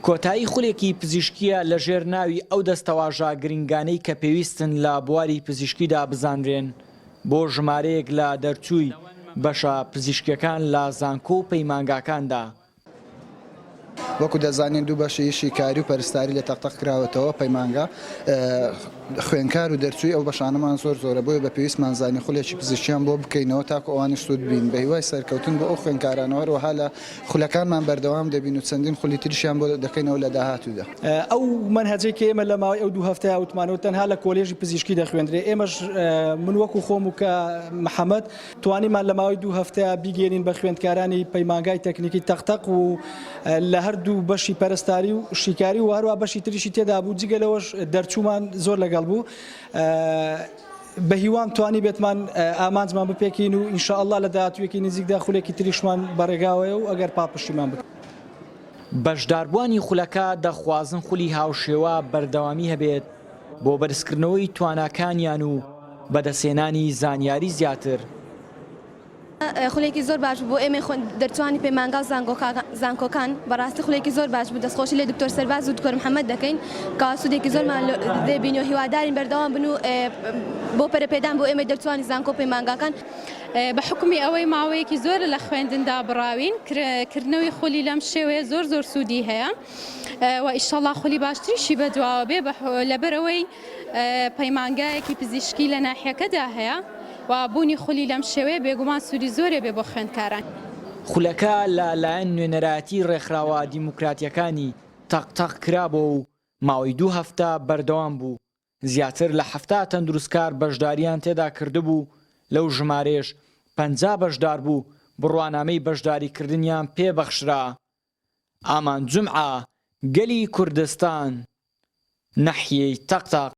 کۆتایی خولێکی پزیشکییە لەژێر ناوی ئەو دەستەواژە گرنگانەی کە پێویستن لە بواری پزیشکیدا بزانرێن بۆ ژمارەیەک لە دەرچووی بەشە پزیشکییەکان لە زانکۆ و پەیمانگاکاندا. وەکو دەزانین دوو بەشی شیکاری و پەرستاری لە تەقتەق کراوەتەوە پەیمانگا خوێنکار و دەرچووی ئەو بەشانەمان زۆر زۆرە بۆیە بە پێویستمان زانی خولێکی پزیشکیان بۆ بکەینەوە تاکو ئەوانیش سوود بین بە هیوای سەرکەوتن بۆ ئەو خوێنکارانەوە هەروەها لە خولەکانمان بەردەوام دەبین و چەندین خولی تریشیان بۆ دەکەینەوە لە داهاتوودا. ئەو مەنهەجەی کە ئێمە لە ماوەی ئەو دوو هەفتەیە وتمانەوە تەنها لە کۆلێژی پزیشکی دەخوێندرێ ئێمەش من وەکو خۆم و کە محەمەد توانیمان لە ماوەی دوو هەفتەیە بیگەێنین بە خوێندکارانی پەیمانگای تەکنیکی تەقتەق و لە هەردوو بەشی پەرستاری و شیکاری و هەروە بەشی تریشی تێدا بوو جگە لەوەش دەرچوومان زۆر لەگەڵ بوو. بە هیوام توانی بێتمان ئامانجمان بپێکین و ئینشاءاللە لە داهاتوویەکی نزیکدا خولێکی تریشمان بەڕێگاوەیە و ئەگەر پاڵپشتیمان بکەن. بەشداربووانی خولەکە دەخوازن خولی هاوشێوە بەردەوامی هەبێت بۆ بەرزکردنەوەی تواناکانیان و بەدەستهێنانی زانیاری زیاتر. خولێکی زۆر باش بوو بۆ ئێمەی دەرچوانی پەیمانگا و زانکۆکان بەڕاستی خولێکی زۆر باش بوو دەستخۆشی لە دکتۆر سەرباز و دکتۆر محەممەد دەکەین کەوا سوودێکی زۆرمان لێ بینی و هیوادارین بەردەوام بن و بۆ پەرەپێدان بۆ ئێمەی دەرچوانی زانکۆ و پەیمانگاکان. بە حوکمی ئەوەی ماوەیەکی زۆرە لە خوێندن دابڕاوین کردنەوەی خولی لەم شێوەیە زۆر زۆر سوودی هەیە و ئیشەڵا خولی باشتریشی بەدواوە بێ لەبەرئەوەی پەیمانگایەکی پزیشکی لە ناحیەکەدا هەیە و بوونی خولی لەم شێوەیە بێگومان سوودی زۆرێ بێ بۆ خوێندکاران. خولەکە لە لایەن نوێنەرایەتی ڕێکخراوە دیموکراتیەکانی تەق تەق کرابۆ و ماوەی دوو هەفتە بەردەوام بوو، زیاتر لە 70 تەندروستکار بەشداریان تێدا کردبوو، لەو ژمارەیەش 50 بەشداربوو بڕوانامەی بەشداریکردنیان پێ بەخشرا. ئامان جومعە، گەلی کوردستان، ناحیەی تەق تەق.